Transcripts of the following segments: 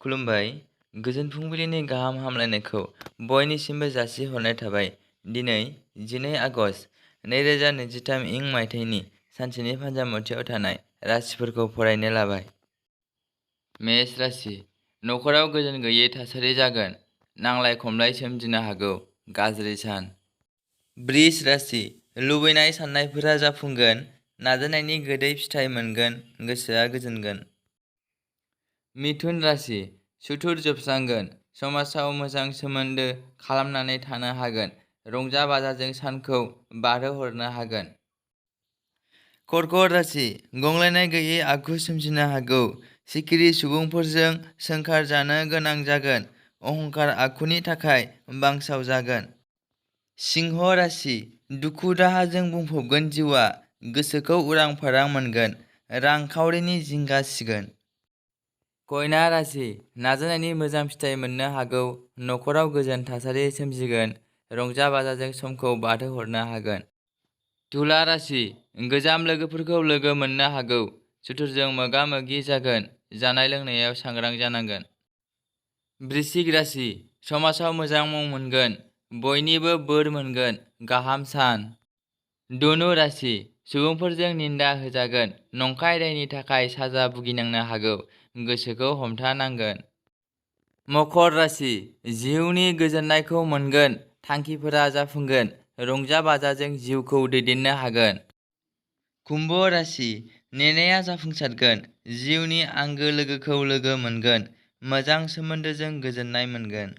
खुलुमबाय। गोजोन फुंबिलिनि गाहाम हामलायनायखौ बयनिसिमबो जासिहरनाय थाबाय। दिनै 12 आगस्ट 2023 इं मायथाइनि सानसेनि फान्जामुथियाव थानाय राशिफोरखौ फरायनो लाबाय। मेष राशि। नखराव गोजोन गैयै थासारि जागोन। नांलाय खमलाय सोमजिनो हागौ। गाज्रि सान। बृष राशि। लुबैनाय साननायफोरा जाफुंगोन। नाजानायनि गोदै फिथाइ मोनगोन। गोसोआ गोजोनगोन। मिथुन राशि। सुथुर जोबस्रांगोन। समाजाव मोजां सोमोन्दो खालामनानै थानो हागोन। रंजा बाजाजों सानखौ बारहोहरनो हागोन। कर्कट राशि। गंलायनाय गैयै आखु सोमजिनो हागौ। सिखिरि सुबुंफोरजों सोंखार जानो गोनां जागोन। अहंकार आखुनि थाखाय बांसाव जागोन। सिंह राशि। दुखु दाहाजों बुंफबगोन जिउआ। गोसोखौ उरां फारां मोनगोन। रांखावरिनि जिंगा सिगोन। कन्या राशि। नाजानायनि मोजां फिथाइ मोननो हागौ। नखराव गोजोन थासारि सोमजिगोन। रंजा बाजाजों समखौ बारहोहरनो हागोन। तुला राशि। गोजाम लोगोफोरखौ लोगो मोननो हागौ। सुथुरजों मोगा मोगि जागोन। जानाय लोंनायाव सांग्रां जानांगोन। वृश्चिक राशि। समाजाव मोजां मुं मोनगोन। बयनिबो बोर मोनगोन। गाहाम सान। धनु राशि। सुबुंफोरजों निन्दा होजागोन। नंखाय दायनि थाखाय साजा भुगिनांनो हागौ। गोसोखौ हमथानांगोन। मकर राशि। जिउनि गोजोननायखौ मोनगोन। थांखिफोरा जाफुंगोन। रंजा बाजाजों जिउखौ दैदेननो हागोन। कुम्भ राशि। नेनाया जाफुंसारगोन। जिउनि आंगो लोगोखौ लोगो मोनगोन। मोजां सोमोन्दोजों गोजोननाय मोनगोन।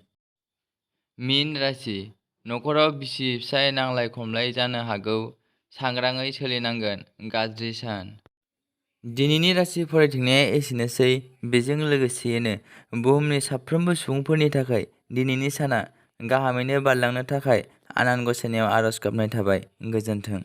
मीन राशि। नखराव बिसि फिसाय नांलाय खमलाय जानो हागौ। सांग्राङै सोलिनांगोन। गाज्रि सान। दिनैनि राशि फरायथिंनाया एसेनोसै। बेजों लोगोसेयैनो बुहुमनि साफ्रोमबो सुबुंफोरनि थाखाय दिनैनि साना गाहामैनो बारलांनो थाखाय आनान गसाइनायाव आरज गाबनाय थाबाय। गोजोन्थों।